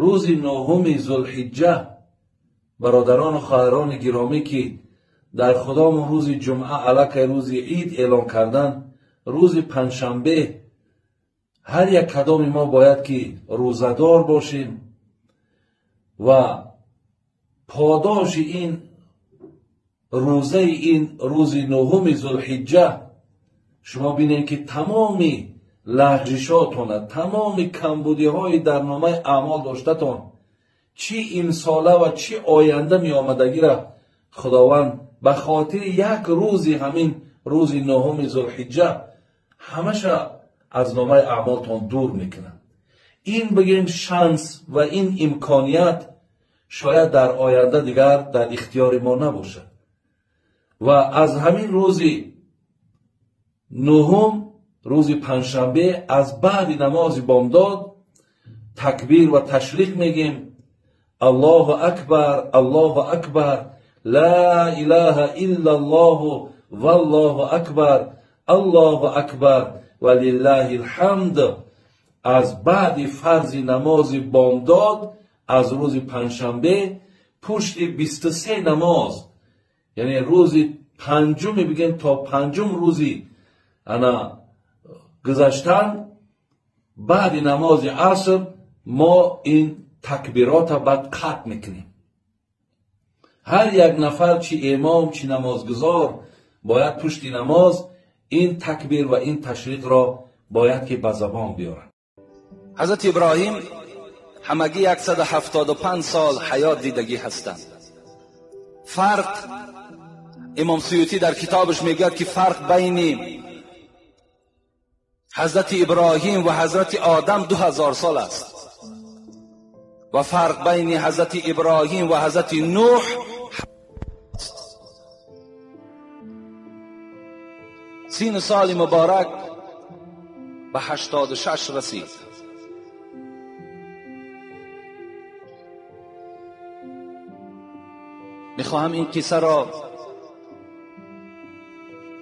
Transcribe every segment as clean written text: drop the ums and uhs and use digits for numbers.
Рӯзи нӯҳуми Зулҳиҷҷа, бародарону хоҳарони гиромӣ, ки дар худомон рӯзи ҷумъа аллакай рӯзи ид эълон кардан, рӯзи панҷшанбе ҳар як кадоми мо бояд ки рӯзадор бошем ва подоши ин рӯзаи ин рӯзи нӯҳуми Зулҳиҷҷа шумо бинед, ки тамоми лағжишотона, тамоми камбудиҳои дар номаи аъмол доштатон, чӣ имсола ва чӣ оянда меомадагира Худованд ба хотири як рӯзи ҳамин рӯзи нӯҳуми Зулҳиҷҷа ҳамаша аз номаи аъмолтон дур мекунад. Ин бигем шанс ва ин имконият шояд дар оянда дигар дар ихтиёри мо набошад. Ва аз ҳамин рӯзи нӯҳум, рӯзи панҷшанбе, аз баъди намози бомдод такбир ва ташриқ мегем: Аллоҳу акбар, Аллоҳу акбар, ла илаҳа иллаллоҳу валлоҳу акбар, Аллоҳу акбар ва лиллаҳил ҳамд. Аз баъди фарзи намози бомдод аз рӯзи панҷшанбе пушти 23 намоз, яъне рӯзи панҷуми бигем то панҷум рӯзи ана гузаштан, баъди намози аср мо ин такбирота баъд қатъ мекунем. Ҳар як нафар, чи имом, чи намозгузор, бояд пушти намоз ин такбир ва ин ташриқро бояд ки ба забон биёрад. Ҳазрати Иброҳим ҳамагӣ 175 сол ҳаёт дидагӣ ҳастанд. Фарқ, Имом Суютӣ дар китобаш мегӯяд, ки фарқ байни ҳазрати Иброҳим ва ҳазрати Одам 2000 сол аст ва фарқ байни ҳазрати Иброҳим ва ҳазрати Нӯҳ 30 соли муборак ба 86 расид. میخواهم این قصه را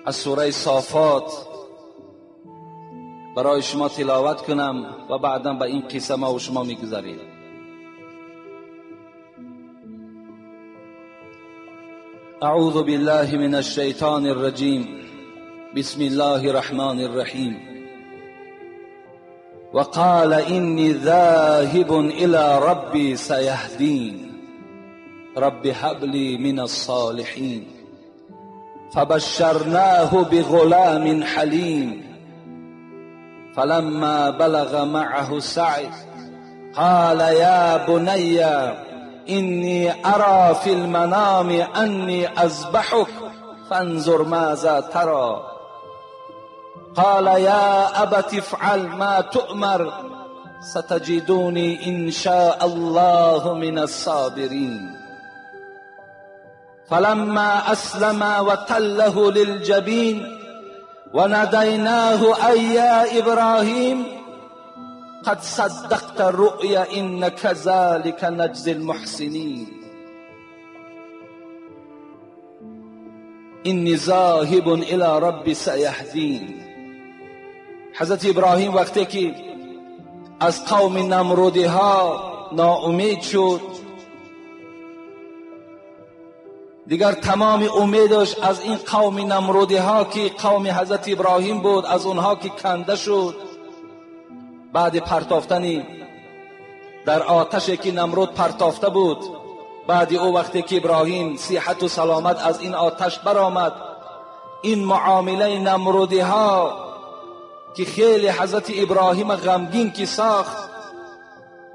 از سوره صافات برای شما تلاوت کنم و بعدا به این قصه ما و شما میگذریم. اعوذ بالله من الشیطان الرجیم، بسم الله الرحمن الرحیم. وقال إني ذاهب إلى ربي سيهدين، رب هب لي من الصالحين. فبشرناه بغلام حليم، فلما بلغ معه السعي قال يا بني إني أرى في المنام أني أذبحك فانظر ماذا ترى. قال يا أبت افعل ما تؤمر ستجدوني إن شاء الله من الصابرين. فلما أسلم وتله للجبين وناديناه أي يا إبراهيم قد صدقت الرؤيا إن كذلك نجزي المحسنين. إني ذاهب إلى ربي سيهدين. حضرت ابراهیم وقتی که از قوم نمرودی ها ناامید شد، دیگر تمام امیدش از این قوم نمرودی ها که قوم حضرت ابراهیم بود، از اونها که کنده شد بعد پرتافتنی در آتشی که نمرود پرتافته بود، بعد او وقتی که ابراهیم صحت و سلامت از این آتش برآمد، این معامله نمرودی ها که خیلی حضرت ابراهیم غمگین که ساخت،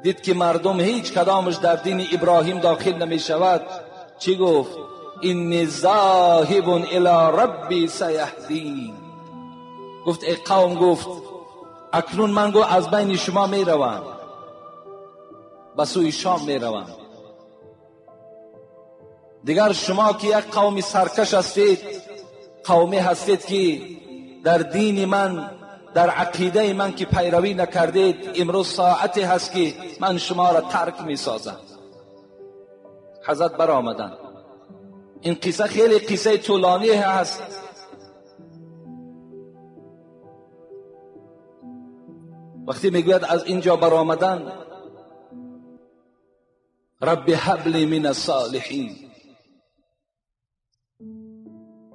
دید که مردم هیچ کدامش در دین ابراهیم داخل نمی شود. چی گفت؟ اینی ذاهب الی ربی سیهدین. گفت ای قوم، گفت اکنون من گو از بین شما می روم، به سوی شام می روم. دیگر شما که یک قوم سرکش هستید، قومی هستید که در دین من، در عقیده من که پیروی نکردید، امروز ساعتی هست که من شما را ترک می سازم. حضرت برآمدند. این قصه خیلی قصه طولانی هست. وقتی میگوید از اینجا برآمدن، رب هب لی من الصالحین،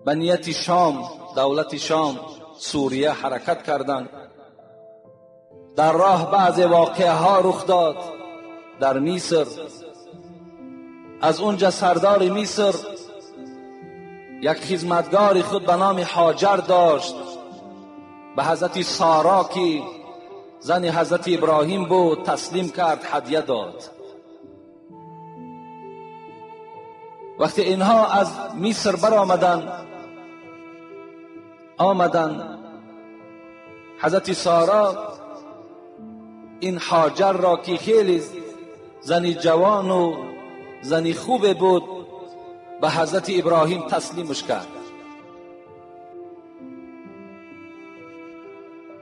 به نیت شام، دولت شام، سوریه حرکت کردند. در راه بعض واقعه ها رخ داد در مصر. از اونجا سردار مصر یک خدمتگار خود به نام هاجر داشت، به حضرت سارا که زن حضرت ابراهیم بود تسلیم کرد، هدیه داد. وقتی اینها از مصر برآمدند، آمدند، حضرت سارا این هاجر را که خیلی زن جوان و زن خوب بود به حضرت ابراهیم تسلیمش کرد.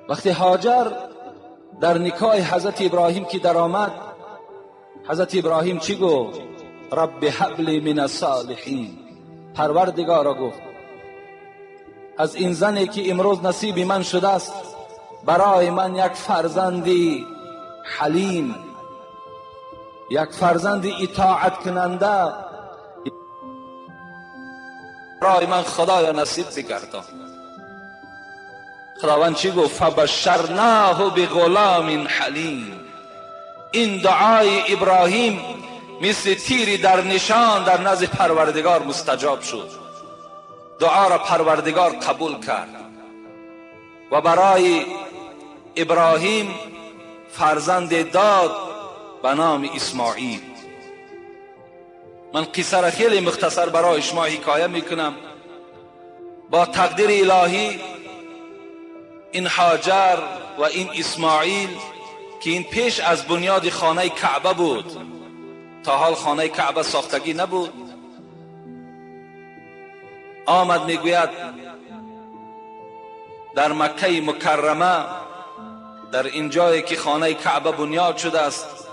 وقتی هاجر در نکاح حضرت ابراهیم که در آمد، حضرت ابراهیم چی گفت؟ رب هب لی من الصالحین. پروردگارا گفت از این زنی که امروز نصیب من شده است برای من یک فرزندی حلیم، یک فرزند اطاعت کننده برای من خدایا نصیب بگردان. خداوند چی گفت؟ فبشرناه بغلام حلیم. این دعای ابراهیم مثل تیری در نشان در نزد پروردگار مستجاب شد. دعا را پروردگار قبول کرد و برای ابراهیم فرزند داد به نام اسماعیل. من قصه را خیلی مختصر برای شما حکایه میکنم. با تقدیر الهی این هاجر و این اسماعیل که این پیش از بنیاد خانه کعبه بود، تا حال خانه کعبه ساختگی نبود، آمد میگوید در مکه مکرمه، در این جایی که خانه کعبه بنیاد شده است،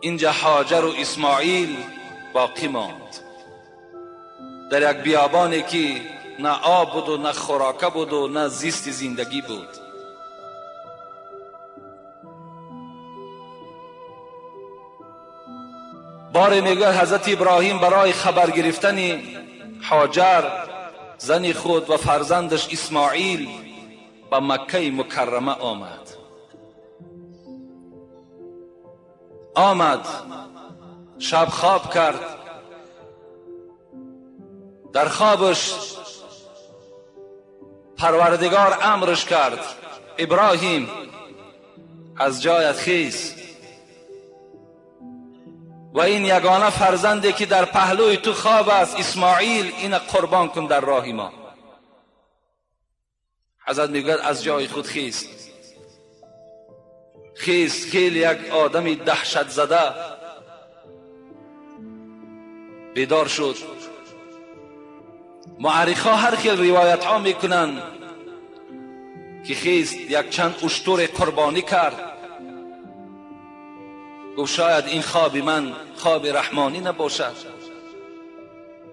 اینجا هاجر و اسماعیل باقی ماند در یک بیابانی که نه آب بود و نه خوراکه بود و نه زیست زندگی بود. باره میگوید حضرت ابراهیم برای خبر گرفتن هاجر زن خود و فرزندش اسماعیل به مکه مکرمه آمد. آمد شب خواب کرد، در خوابش پروردگار امرش کرد ابراهیم از جایت خیز و این یگانه فرزندی که در پهلوی تو خواب است اسماعیل، این قربان کن در راه ما. حضرت میگوید از جای خود خیست، خیست، خیلی یک آدم دهشت زده بیدار شد. معرخا هر خیل روایت ها میکنن که خیست یک چند اشتر قربانی کرد، گفت شاید این خواب من خواب رحمانی نباشد.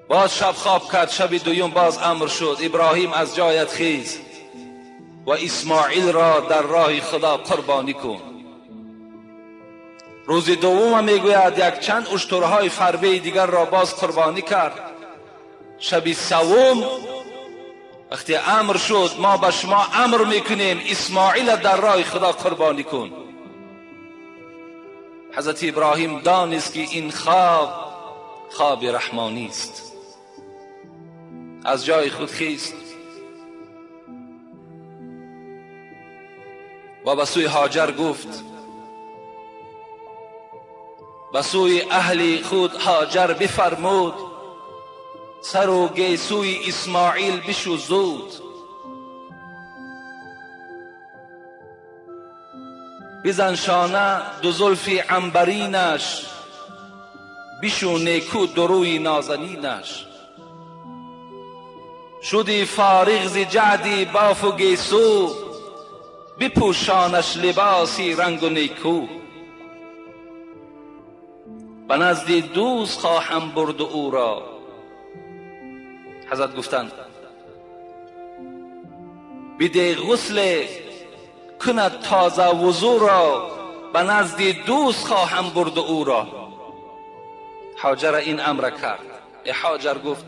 باز شب خواب کرد، شب دوم باز امر شد ابراهیم از جایت خیز و اسماعیل را در راه خدا قربانی کن. روز دوم میگوید یک چند اشترهای فربه دیگر را باز قربانی کرد. شب سوم وقتی امر شد ما به شما امر میکنیم اسماعیل در راه خدا قربانی کن. حضرت ابراهیم دانست که این خواب خواب رحمانی است. از جای خود خیست و به سوی هاجر گفت، به سوی اهل خود هاجر بفرمود سر و گیسوی اسماعیل بشو زود. بزن شانه دو زلف عنبرینش، بشو نیکو دروی نازنینش. شدی فارغ ز جعدی باف و گیسو، بپوشانش لباسی رنگ و نیکو. به نزد دوست خواهم برد او را. حضرت گفتند بده غسل کند تازه وضو را، به نزد دوست خواهم برد او را. هاجر این امر کرد. هاجر گفت،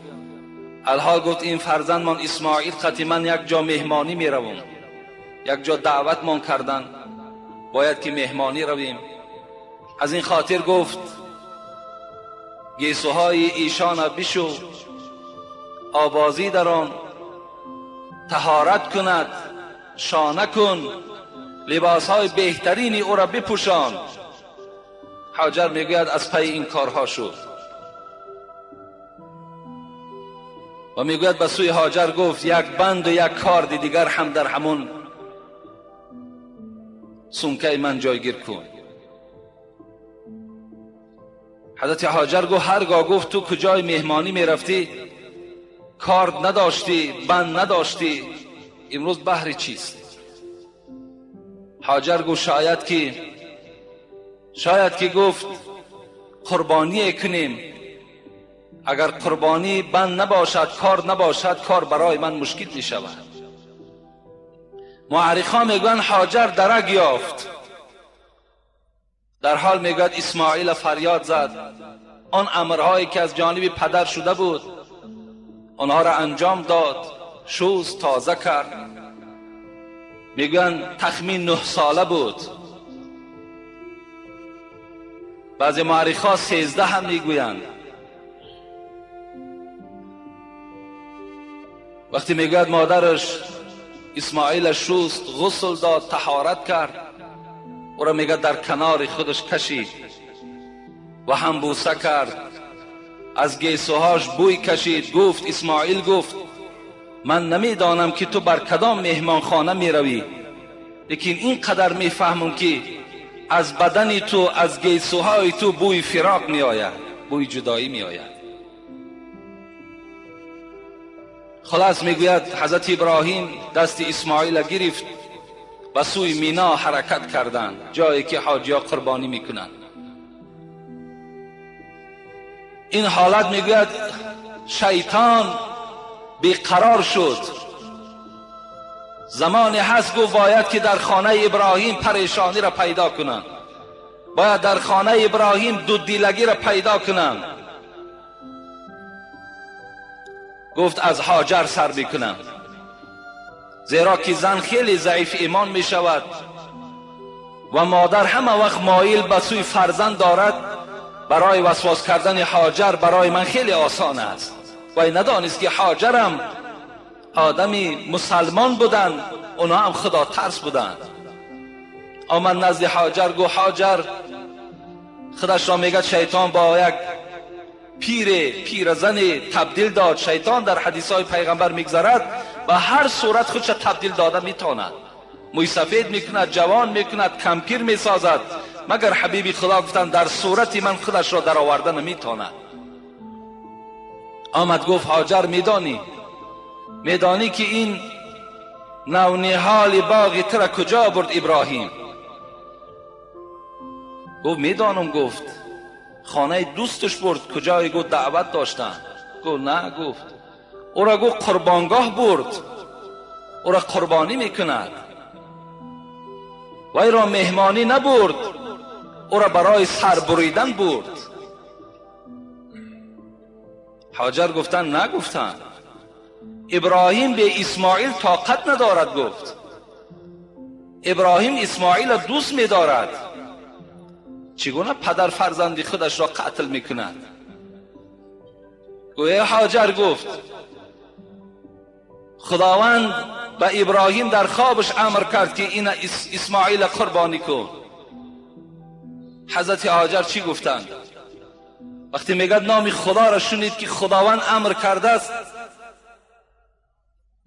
الحال گفت این فرزندمان اسماعیل قطعی من یک جا مهمانی می روم، یک جا دعوتمان کردن، باید که مهمانی رویم. از این خاطر گفت گیسوهای ایشان بشو، آبازی در آن، طهارت کند، شانه کن، لباسهای بهترینی او را بپوشان. هاجر میگوید از پی این کارها شد و میگوید به سوی هاجر گفت یک بند و یک کارد دیگر هم در همون سمکه من جایگیر کن. حضرت هاجر گفت هرگاه گفت تو کجای مهمانی میرفتی کارد نداشتی، بند نداشتی، امروز بهر چیست؟ هاجر گفت شاید که گفت قربانی کنیم، اگر قربانی بند نباشد، کار نباشد، کار برای من مشکل می شود. معرخان میگویند هاجر درک یافت. در حال میگوید اسماعیل فریاد زد، آن امرهایی که از جانب پدر شده بود آنها را انجام داد، شوز تازه کرد. میگویند تخمین 9 ساله بود، بعضی معرخا 13 هم میگویند. وقتی میگوید مادرش اسماعیل شوست، غسل داد، طهارت کرد، او را میگه در کنار خودش کشید و هم بوسه کرد، از گیسوهاش بوی کشید. گفت اسماعیل گفت من نمیدانم که تو بر کدام مهمانخانه میروی، لیکن اینقدر میفهمم که از بدن تو، از گیسوهای تو بوی فراق میآید، بوی جدایی میآید. خلاص میگوید حضرت ابراهیم دست اسماعیل گرفت و سوی مینا حرکت کردند، جایی که حاجیا قربانی میکنند. این حالت میگوید شیطان بیقرار شد. زمانی هست گفت باید که در خانه ابراهیم پریشانی را پیدا کنند، باید در خانه ابراهیم دودیلگی را پیدا کنند. گفت از هاجر سر میکنم، زیرا که زن خیلی ضعیف ایمان می شود و مادر همه وقت مایل به سوی فرزند دارد. برای وسواس کردن هاجر برای من خیلی آسان است. و ندانست که هاجرم آدمی مسلمان بودند، اونا هم خدا ترس بودند. آمد نزد هاجر، گفت هاجر، خودش را میگه شیطان با یک پیرزن تبدیل داد. شیطان در حدیث های پیغمبر میگذرد و هر صورت خودش تبدیل داده میتواند، موی سفید میکند، جوان میکند، کمپیر میسازد، مگر حبیبی خدا گفتن در صورت من خودش را در آورده نمیتواند. آمد گفت هاجر میدانی که این نونهال باغ تر کجا برد ابراهیم؟ گفت میدانم. گفت خانه دوستش برد، کجای؟ گفت دعوت داشتن. گفت نه. گفت او را گفت قربانگاه برد، او را قربانی میکند. وی را مهمانی نبرد، او را برای سر بریدن برد. هاجر گفتن نگفتن ابراهیم به اسماعیل طاقت ندارد. گفت ابراهیم اسماعیل را دوست می‌دارد، چگونه پدر فرزندی خودش را قتل میکند؟ گویا هاجر گفت خداوند به ابراهیم در خوابش امر کرد که این اسماعیل قربانی کن. حضرت هاجر چی گفتند؟ وقتی میگه نام خدا را شنید که خداوند امر کرده است،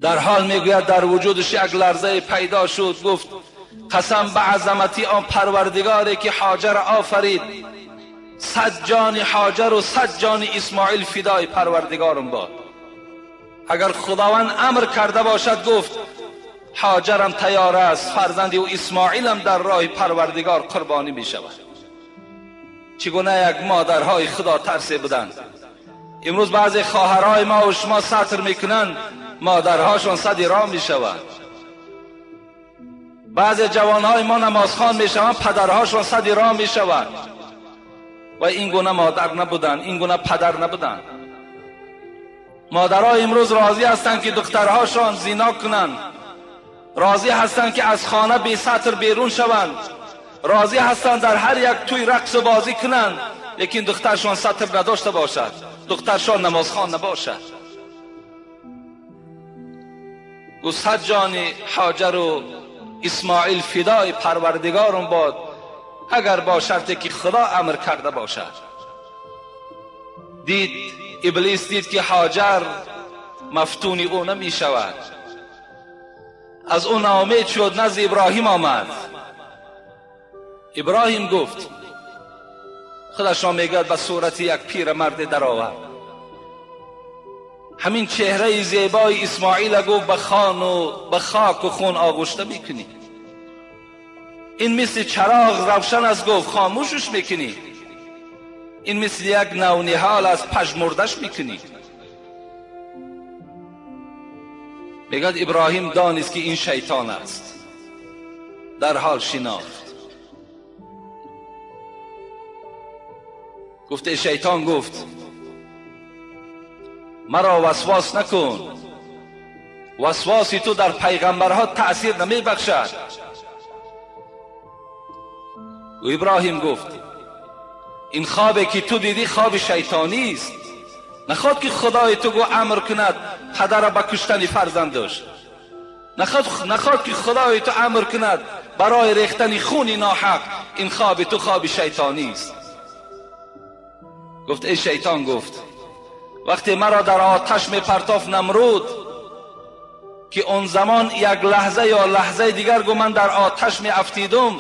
در حال میگوید در وجودش یک لرزه پیدا شد. گفت قسم به عظمتی آن پروردگاری که هاجر آفرید، 100 جان هاجر و 100 جان اسماعیل فدای پروردگارم باد. اگر خداوند امر کرده باشد، گفت هاجرم تیار است، فرزند او اسماعیلم در راه پروردگار قربانی می شود. چگونه یک مادرهای خدا ترسی بودند. امروز بعضی خواهرهای ما و شما ستر میکنند، مادرهاشون صد راه می شود. بعضی جوانهای ما نمازخوان میشوند، پدرهاشون صد راه میشوند و این گونه مادر نبودن، این گونه پدر نبودن. مادرها امروز راضی هستند که دخترهاشان زنا کنند، راضی هستند که از خانه بی ستر بیرون شوند، راضی هستند در هر یک توی رقص و بازی کنند، لیکن دخترشان ستر نداشته باشد، دخترشان نمازخوان نباشد. او صد جان هاجر و اسماعیل فدای پروردگارم باد، اگر با شرطی که خدا امر کرده باشد. دید ابلیس، دید که هاجر مفتون او نمی شود، از او ناامید شد، نزد ابراهیم آمد. ابراهیم گفت، خودش را میگوید به صورت یک پیرمرد درآورد، همین چهره زیبای اسماعیل گفت به خان و به خاک و خون آغشته میکنی، این مثل چراغ روشن است، گفت خاموشش میکنی، این مثل یک نونهال از پژمردش میکنی. میگد ابراهیم دانست که این شیطان است، در حال شناخت. گفته شیطان گفت مرا وسواس نکن، وسواسی تو در پیغمبرها تأثیر نمی بخشد. و ابراهیم گفت این خوابی که تو دیدی خواب شیطانی است، نخواد که خدای تو گو امر کند پدر به کشتن فرزندش، نخواد که خدای تو امر کند برای ریختن خون ناحق، این خواب تو خواب شیطانی است. گفت ای شیطان، گفت وقتی مرا در آتش می پرتاف نمرود که اون زمان یک لحظه یا لحظه دیگر گو من در آتش می افتیدم،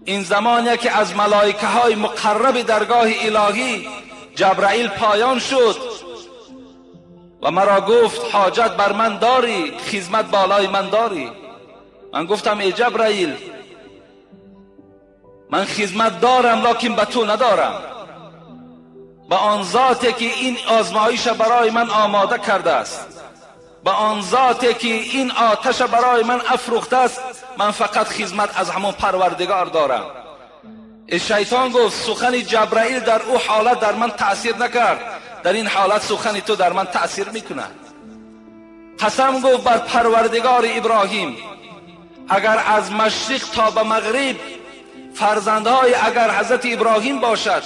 این زمان یکی از ملائکه های مقرب درگاه الهی جبرائیل پایان شد و مرا گفت حاجت بر من داری، خدمت بالای من داری. من گفتم ای جبرائیل من خدمت دارم لکن به تو ندارم، به آن ذاتی که این آزمایش برای من آماده کرده است، به آن ذاتی که این آتش برای من افروخته است، من فقط خدمت از همون پروردگار دارم. شیطان گفت سخن جبرائیل در او حالت در من تأثیر نکرد، در این حالت سخن تو در من تأثیر میکند. قسم گفت بر پروردگار ابراهیم اگر از مشرق تا به مغرب فرزندهای اگر حضرت ابراهیم باشد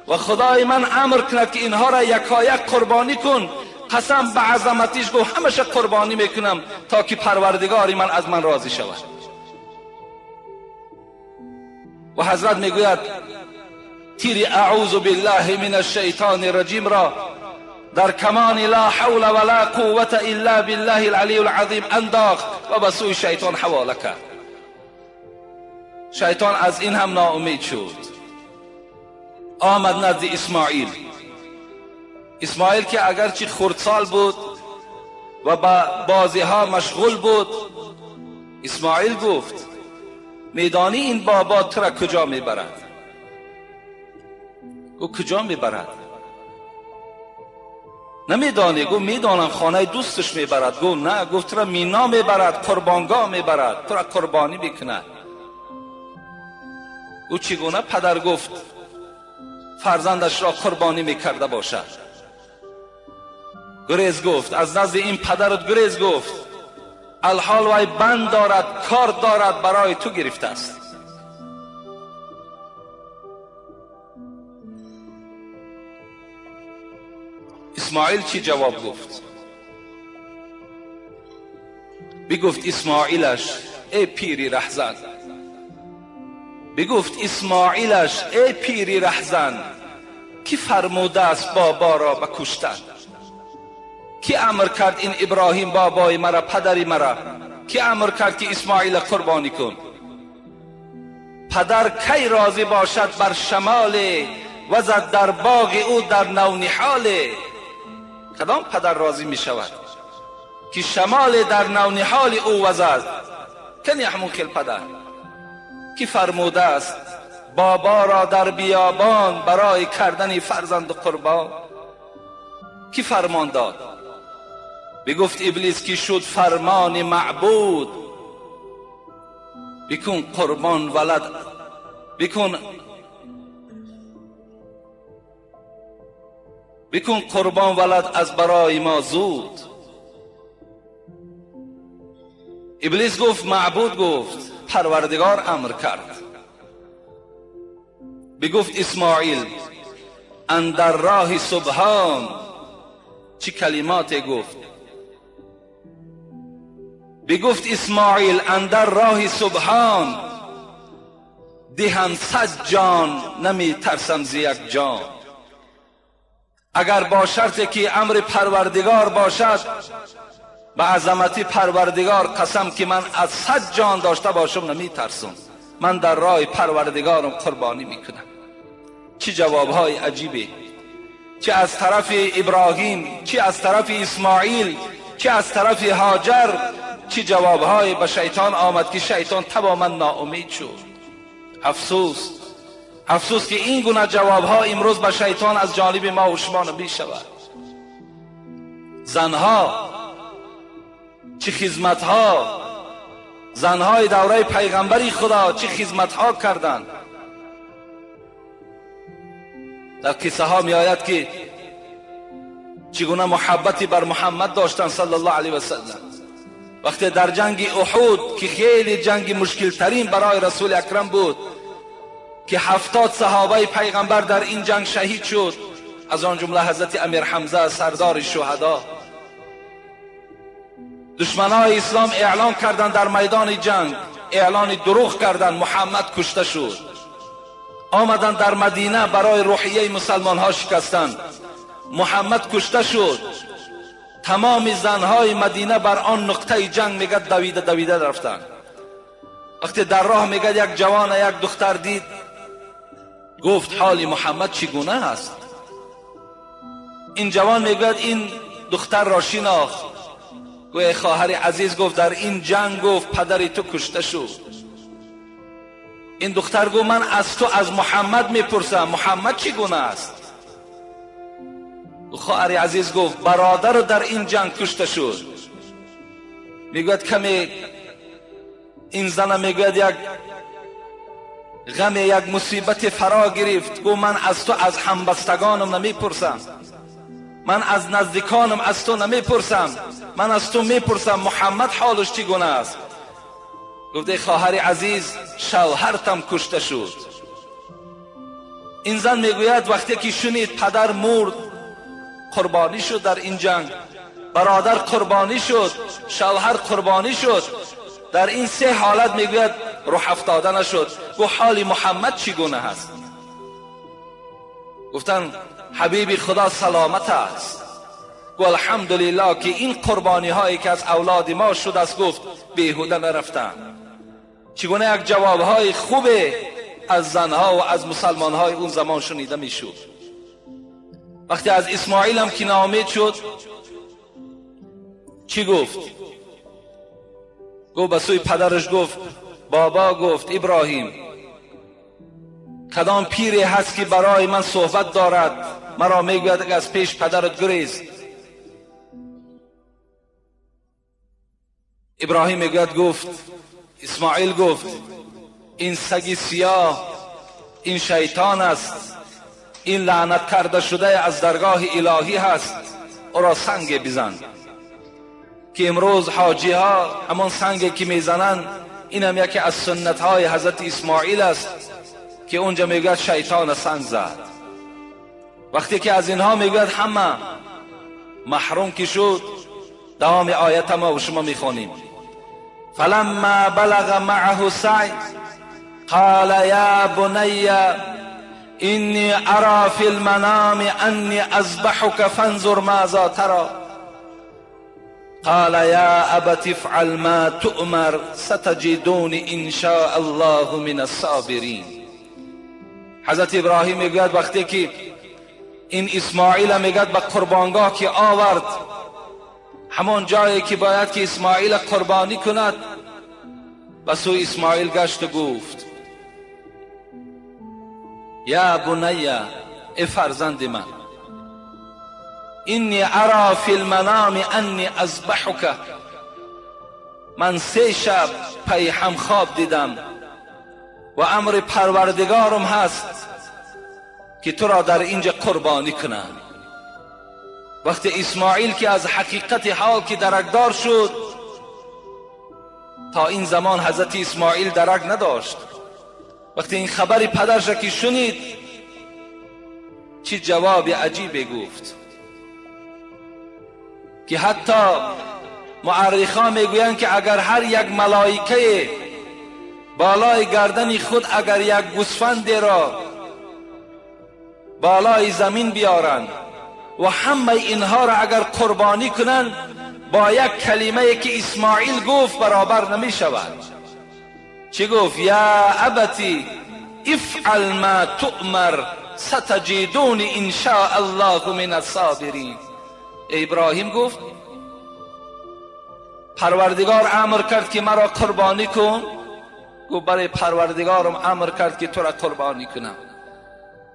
و خدای من امر کند که اینها را یکایک قربانی کن، قسم به عظمتش گفت همشه قربانی میکنم تا که پروردگار من از من راضی شود. و حضرت میگوید تیر اعوذ بالله من الشیطان الرجیم را در کمان لا حول ولا قوة الا بالله العلی العظیم انداخت و به سوی شیطان حواله کرد. شیطان از این هم ناامید شد، آمد نزد اسماعیل. اسماعیل که اگرچه خردسال بود و با بازی ها مشغول بود، اسماعیل گفت میدانی این بابا تو را کجا میبرد؟ گفت کجا میبرد؟ نمیدانی؟ گفت میدانم، خانه دوستش میبرد. گفت نه، گفت تو را مینا میبرد، قربانگاه میبرد، تو را قربانی میکند. او چگونه پدر گفت فرزندش را قربانی میکرده باشد؟ گریز گفت از نزد این پدرت گریز گفت، الحال وی بند دارد، کار دارد، برای تو گرفته است. اسماعیل چی جواب گفت؟ بگفت اسماعیلش ای پیری رهزن، بگفت اسماعیلش ای پیری رهزن، کی فرموده است بابا را به کشتن؟ کی امر کرد این ابراهیم بابای مرا، پدری مرا؟ کی امر کرد که اسماعیل قربانی کن؟ پدر کی راضی باشد بر شمال وزد در باغ او در نونهال؟ کدام پدر راضی می شود که شمال در نونهال او وزد؟ کنی همون خیل پدر کی فرموده است بابا را در بیابان برای کردن فرزند قربان؟ کی فرمان داد؟ بگفت ابلیس که شد فرمان معبود، بکن قربان ولد، بکن قربان ولد از برای ما زود. ابلیس گفت معبود گفت پروردگار امر کرد. بگفت اسماعیل اندر راه سبحان، چه کلمات گفت. بگفت اسماعیل اندر راه سبحان، دهم 100 جان نمی ترسم ز یک جان. اگر با شرط که امر پروردگار باشد، به عظمت پروردگار قسم که من از 100 جان داشته باشم نمی ترسم، من در راه پروردگارم قربانی میکنم. چه جوابهای عجیبی، چه از طرف ابراهیم، چه از طرف اسماعیل، چه از طرف هاجر، چه جوابهای به شیطان آمد که شیطان تماما ناامید شد. افسوس، افسوس که این گونه جوابها امروز به شیطان از جانب ما و شما نمی شود. زنها چه خدمتها، زنهای دوره پیغمبری خدا چه خدمتها کردند. در قصه ها می آید که چگونه محبتی بر محمد داشتند صلی الله علیه و سلم. وقتی در جنگ احد که خیلی جنگ مشکل ترین برای رسول اکرم بود که 70 صحابه پیغمبر در این جنگ شهید شد، از آن جمله حضرت امیر حمزه سردار شهدا. دشمنای اسلام اعلان کردند در میدان جنگ، اعلان دروغ کردند، محمد کشته شد. آمدند در مدینه برای روحیه مسلمان ها شکستند، محمد کشته شد. تمام زنهای مدینه بر آن نقطه جنگ میگد دویده دویده رفتند. وقتی در راه میگد یک جوان یک دختر دید، گفت حال محمد چگونه است؟ این جوان میگوید این دختر را شناخت. گوی خواهر عزیز، گفت در این جنگ گفت پدر تو کشته شد. این دختر گفت من از تو از محمد میپرسم، محمد چگونه است؟ خواهر عزیز گفت برادر در این جنگ کشته شد. میگوید کمی این زن میگوید یک غم یک مصیبت فرا گرفت. گفت من از تو از همبستگانم نمیپرسم، من از نزدیکانم از تو نمیپرسم، من از تو میپرسم محمد حالش چگونه است؟ گفت ای خواهر عزیز شوهرتم کشته شد. این زن میگوید وقتی که شنید پدر مرد، قربانی شد در این جنگ، برادر قربانی شد، شوهر قربانی شد، در این سه حالت میگوید روح افتاده نشد. گفت حال محمد چگونه است؟ گفتن حبیبی خدا سلامت است. گفت الحمدلله که این قربانی هایی که از اولاد ما شد است، گفت بیهوده نرفتن. چگونه یک جواب های خوب از زنها و از مسلمان های اون زمان شنیده میشد. وقتی از اسماعیل هم که ناامید شد چی گفت؟ گفت به سوی پدرش گفت بابا، گفت ابراهیم کدام پیری هست که برای من صحبت دارد، مرا میگوید که از پیش پدرت گریز. ابراهیم میگوید گفت اسماعیل گفت این سگ سیاه، این شیطان است، این لعنت کرده شده از درگاه الهی هست، او را سنگ بزن. که امروز حاجی ها همان سنگ که میزنند، این هم یکی از سنت های حضرت اسماعیل است که اونجا میگوید شیطان سنگ زد. وقتی که از اینها میگوید همه محروم که شد، دوام آیت ما و شما میخوانیم. فلما بلغ معه سعی قال یا بنی اینی ارى فی المنام انی اذبحک فانظر ماذا ترى قال یا ابت افعل ما تؤمر ستجدونی ان شاء الله من الصابرین. حضرت ابراهیم میگوید وقتی که این اسماعیل میگوید به قربانگاه که آورد، همان جایی که باید که اسماعیل قربانی کند، به سوی اسماعیل گشت و گفت یا بنی، ای فرزند من، اینی ارا فی المنام انی اذبحک، من 3 شب پی هم خواب دیدم و امر پروردگارم هست که تو را در اینجا قربانی کنم. وقتی اسماعیل که از حقیقت حال که درکدار شد، تا این زمان حضرت اسماعیل درک نداشت، وقتی این خبر پدرش که شنید چه جواب عجیبی گفت که حتی معرخان میگویند که اگر هر یک ملائکه بالای گردن خود اگر یک گوسفند را بالای زمین بیارند و همه اینها را اگر قربانی کنند، با یک کلمه که اسماعیل گفت برابر نمی شود. چی گفت؟ یا ابتی افعل ما تؤمر ستجدون ان شاء الله من الصابرین. ابراهیم گفت پروردگار امر کرد که مرا قربانی کن. گفت برای پروردگارم امر کرد که تو را قربانی کنم.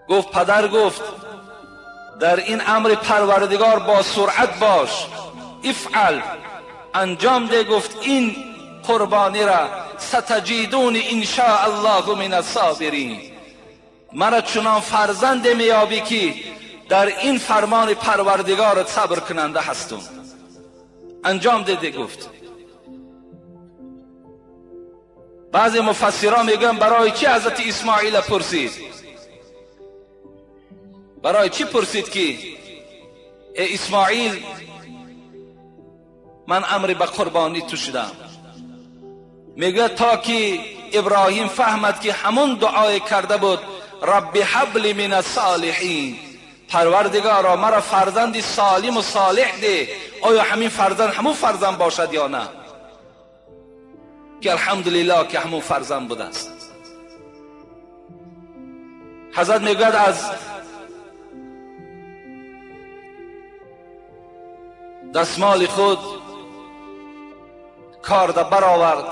گفت پدر گفت در این امر پروردگار با سرعت باش، افعل انجام ده. گفت این قربانی را ستجدون ان شاء الله من الصابرین، مرا چنان فرزند میابی که در این فرمان پروردگار صبر کننده هستم. انجام ده. گفت بعضی مفسران میگن برای چی حضرت اسماعیل پرسید؟ برای چی پرسید که ای اسماعیل من امر به قربانی تو شدم؟ میگه تا که ابراهیم فهمد که همون دعای کرده بود رب هب لی من الصالحین، پروردگارا مرا فرزندی سالم و صالح ده، آیا همین فرزند همون فرزند باشد یا نه؟ که الحمدلله که همون فرزند بوده است. حضرت میگوید از دستمال خود کارد برآورد،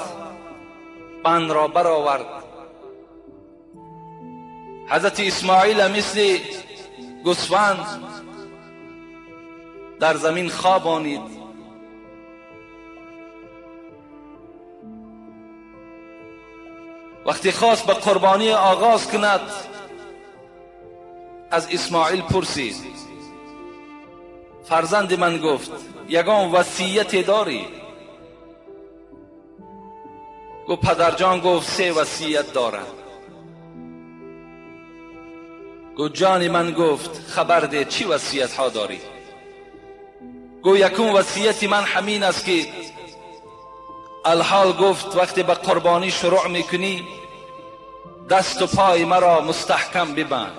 بند را برآورد. حضرت اسماعیل مثل گوسفند در زمین خوابانید. وقتی خواست به قربانی آغاز کند، از اسماعیل پرسید فرزند من، گفت یگان وصیت داری؟ گفت پدرجان، گفت 3 وصیت دارم. گفت جان من، گفت خبر ده چی وصیت ها داری؟ گفت یکم وصیت من همین است که الحال، گفت وقتی به قربانی شروع میکنی دست و پای مرا مستحکم ببند.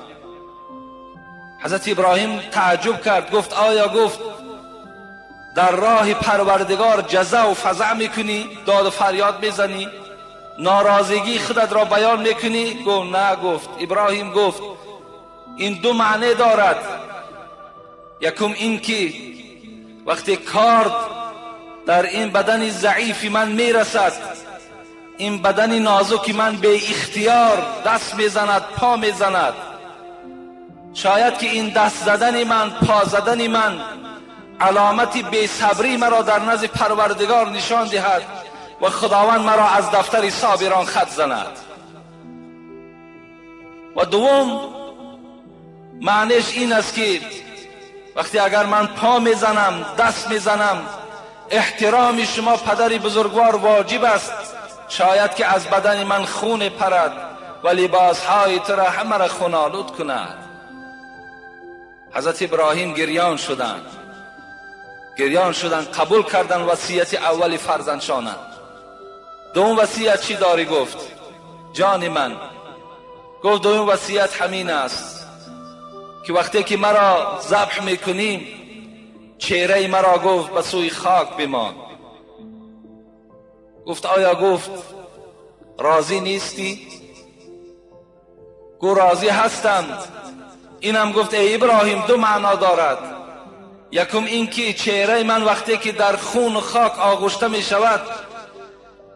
حضرت ابراهیم تعجب کرد، گفت آیا، گفت در راه پروردگار جزع و فزع میکنی، داد و فریاد میزنی، ناراضگی خودت را بیان میکنی؟ گفت نه. گفت ابراهیم، گفت این 2 معنی دارد. یکم این که وقتی کارد در این بدن ضعیف من میرسد، این بدن نازک من به اختیار دست میزند، پا میزند، شاید که این دست زدن من، پا زدن من علامت بی‌صبری مرا در نزد پروردگار نشان دهد و خداوند مرا از دفتر صابران خط زند. و دوم معنیش این است که وقتی اگر من پا میزنم، دست میزنم، احترام شما پدر بزرگوار واجب است، شاید که از بدن من خون پرد و لباسهای تو را همه را خون آلود کند. حضرت ابراهیم گریان شدند، گریان شدند، قبول کردند وصیت اول فرزندشانند. دوم وصیت چی داری؟ گفت جان من، گفت دوم وصیت همین است که وقتی که مرا ذبح میکنیم چهره مرا، گفت به سوی خاک بمان. گفت آیا، گفت راضی نیستی؟ گفت راضی هستم. اینم گفت ای ابراهیم 2 معنا دارد. یکم این که چهره من وقتی که در خون و خاک آغشته می شود،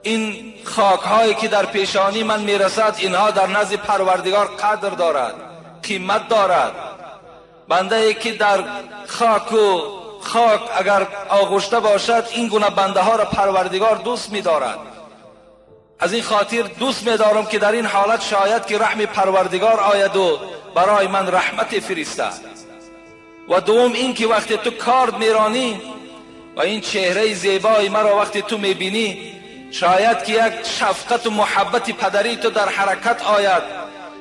این خاک هایی که در پیشانی من می رسد، اینها در نزد پروردگار قدر دارد، قیمت دارد. بنده ای که در خاک و خاک اگر آغشته باشد، این گونه بنده ها را پروردگار دوست می‌دارد. از این خاطر دوست می‌دارم که در این حالت شاید که رحم پروردگار آید و برای من رحمت فرستد. و دوم این که وقتی تو کارد میرانی و این چهره زیبای مرا وقتی تو میبینی، شاید که یک شفقت و محبت پدری تو در حرکت آید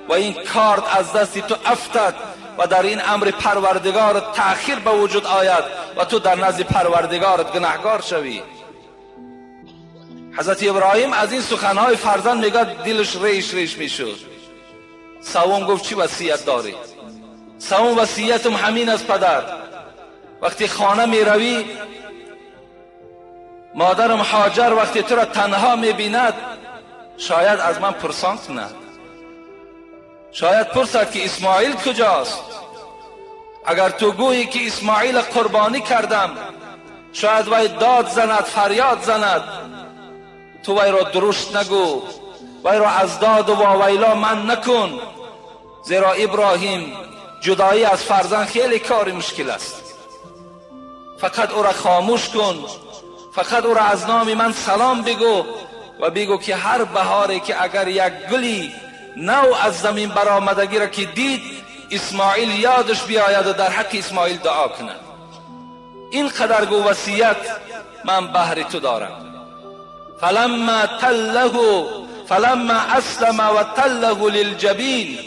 و این کارد از دست تو افتد و در این امر پروردگار تأخیر به وجود آید و تو در نزد پروردگارت گناهگار شوی. حضرت ابراهیم از این سخنهای فرزند میگه دلش ریش ریش میشد. سوم گفت چی وصیت داری؟ سوم وصیتم همین از پدر، وقتی خانه میروی مادرم هاجر وقتی تو را تنها میبیند شاید از من پرسان کند، شاید پرسد که اسماعیل کجاست. اگر تو گویی که اسماعیل قربانی کردم، شاید وی داد زند، فریاد زند. تو وی را درشت نگو، وی را از داد و واویلا من نکن، زیرا ابراهیم جدایی از فرزند خیلی کار مشکل است. فقط او را خاموش کن، فقط او را از نام من سلام بگو و بگو که هر بهاری که اگر یک گلی نو از زمین برآمدگی را که دید، اسماعیل یادش بیاید و در حق اسماعیل دعا کند. این قدر گو وصیت من بهر تو دارم. فلما تله فلما اسلم و تله للجبین.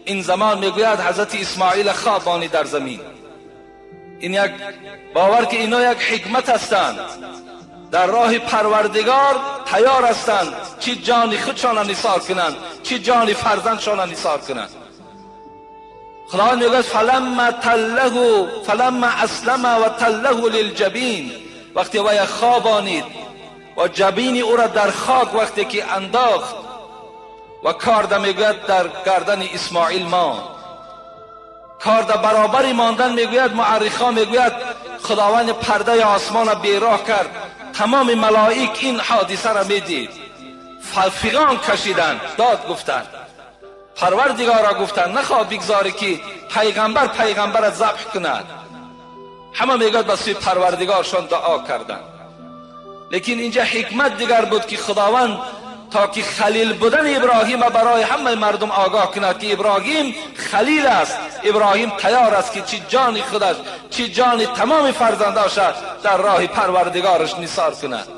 این زمان میگوید حضرت اسماعیل خوابانی در زمین. این یک باور که اینا یک حکمت هستند، در راه پروردگار تیار هستند، چی جان خودشان نثار کنند، چی جان فرزندشان نثار کنند. خدا میگوید فلما تله فلما اسلم و تله للجبین. وقتی وی خوابانید و جبین او را در خاک وقتی که انداخت و کارده میگوید در گردن اسماعیل ماند. کارده برابری ماندن میگوید معرخا میگوید خداوند پرده آسمان را بیراه کرد، تمام ملائک این حادثه را میدید، فغان کشیدند، داد گفتند، پروردگارا گفتند نخواه بگذاری که پیغمبر پیغمبر را ذبح کند. همه میگوید به سوی پروردگارشان دعا کردند. لیکن اینجا حکمت دیگر بود که خداوند تا که خلیل بودن ابراهیم برای همه مردم آگاه کند که ابراهیم خلیل است، ابراهیم تیار است که چی جان خودش چی جان تمام فرزنداش در راه پروردگارش نثار کند.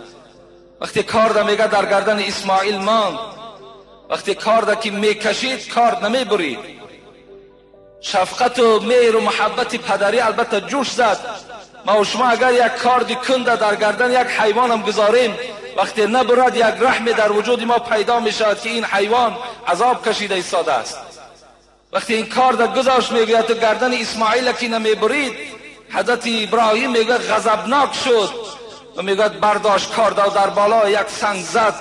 وقتی کارده میگه در گردن اسماعیل ماند، وقتی کارده که میکشید کارد نمیبرید. شفقت و مهر و محبت پدری البته جوش زد. ما و شما اگر یک کارد کنده در گردن یک حیوان هم گذاریم، وقتی نبرد یک رحم در وجود ما پیدا می شود که این حیوان عذاب کشیده ایستاده است. وقتی این کارد گذاشت میگوید تو گردن اسماعیل که نمیبرید، حضرت ابراهیم میگوید غضبناک شد و میگوید برداشت کارد و در بالا یک سنگ زد،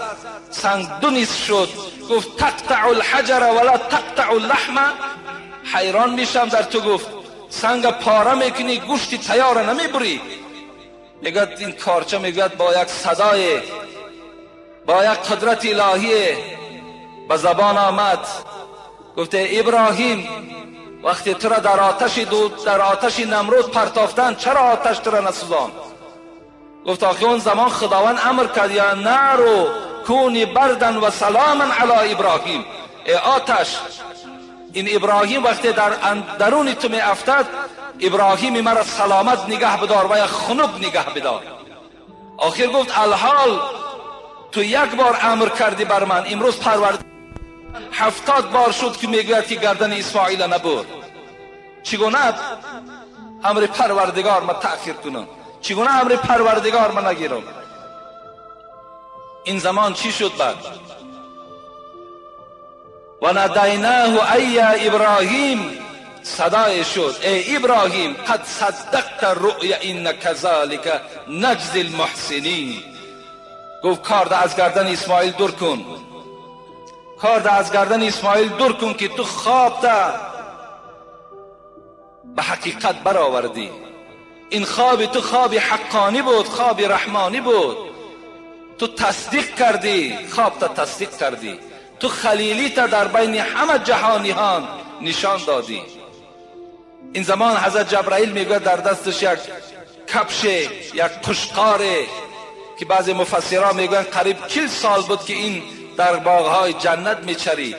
سنگ دو نصف شد. گفت تقطع الحجر ولا تقطع اللحم. حیران میشم در تو، گفت سنگ پاره میکنی گوشتی تیار نمیبری. میگوید این کارچه میگوید با یک صدای با یک قدرت الهی به زبان آمد، گفته ابراهیم وقتی تو را در آتش دود در آتش نمرود پرتافتن چرا آتش تو را نسوزاند؟ گفت آخه اون زمان خداوند امر کرد یا نارو کونی بردن و سلاما علی ابراهیم. ای آتش، این ابراهیم وقتی در درون تو می افتد، ابراهیم مرا سلامت نگه بدار و یا خنک نگه بدار. آخر گفت الحال تو یک بار امر کردی بر من، امروز پرورد 70 بار شد که میگوید که گردن اسماعیل نبود. چگونه امر پروردگار من تأخیر کنم؟ چگونه امر پروردگار من نگیرم؟ این زمان چی شد بعد؟ و ندیناه ای ابراهیم، صدای شد ای ابراهیم قد صدقت الرؤیا ان كذلك نجزی المحسنین. گفت کارد از گردن اسماعیل دور کن، کارد از گردن اسماعیل دور کن که تو خواب تا به حقیقت برآوردی. این خواب تو خواب حقانی بود، خواب رحمانی بود. تو تصدیق کردی، خواب تا تصدیق کردی، تو خلیلی تا در بین همه جهانیان نشان دادی. این زمان حضرت جبرائیل میگوید در دستش یک کبش، یک قشقاره که بعضی مفسرها میگویند قریب 40 سال بود که این در باغهای جنت میچرید.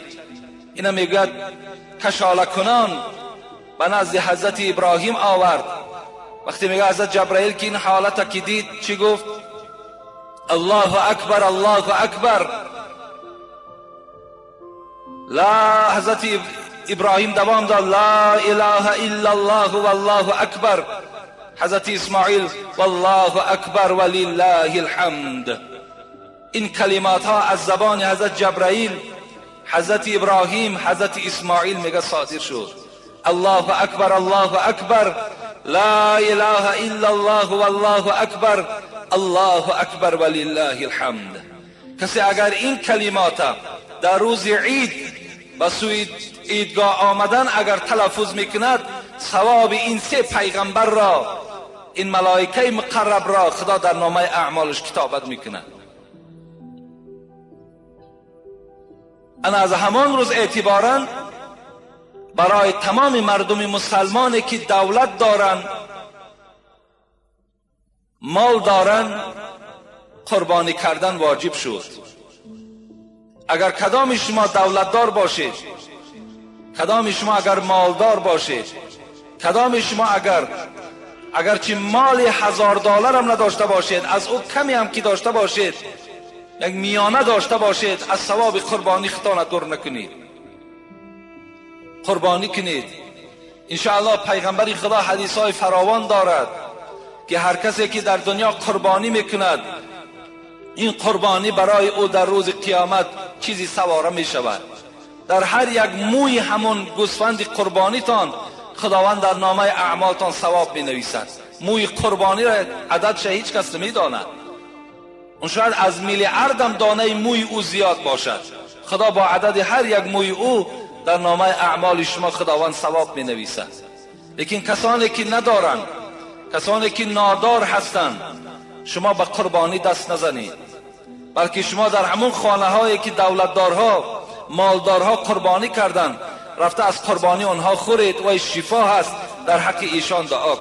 اینا میگوید کشاله کنان به نزد حضرت ابراهیم آورد. وقتی میگه حضرت جبرائیل که این حالت که دید چی گفت؟ الله اکبر، الله اکبر. لا، حضرت ابراهیم دوام داد لا اله الا الله والله اکبر. حضرت اسماعیل والله اکبر ولله الحمد. این کلمات ها از زبان حضرت جبرائیل، حضرت ابراهیم، حضرت اسماعیل میگه صادر شد. الله اکبر، الله اکبر، لا اله الا الله والله اکبر، الله اکبر ولله الحمد. کسی اگر این کلمات در روز عید به سوی عیدگاه آمدن اگر تلفظ میکند، ثواب این سه پیغمبر را، این ملائکه مقرب را خدا در نامه اعمالش کتابت میکند. انا از همان روز اعتبارا برای تمام مردم مسلمانی که دولت دارند، مال دارند، قربانی کردن واجب شد. اگر کدام شما دولتدار باشید، کدام شما اگر مالدار باشید، کدام شما اگرچه مال $1000 هم نداشته باشید، از او کمی هم که داشته باشید، یک میانه داشته باشید، از ثواب قربانی خطا دور نکنید، قربانی کنید. انشاءالله پیغمبر خدا حدیث های فراوان دارد که هر کسی که در دنیا قربانی میکند، این قربانی برای او در روز قیامت چیزی سواره می شود. در هر یک موی همون گوسفند قربانیتان خداوند در نامه اعمالتان ثواب می نویسد. موی قربانی را عددش هیچ کس نمی داند. اون شاید از میلیاردم دانه موی او زیاد باشد. خدا با عدد هر یک موی او در نامه اعمال شما خداوند ثواب می نویسد. لیکن کسانی که ندارند، کسانی که نادار هستند، شما به قربانی دست نزنید، بلکه شما در همون خانه هایی که دولتدارها، مالدارها قربانی کردند، رفته از قربانی آنها خورید و شفا هست، در حق ایشان دعا.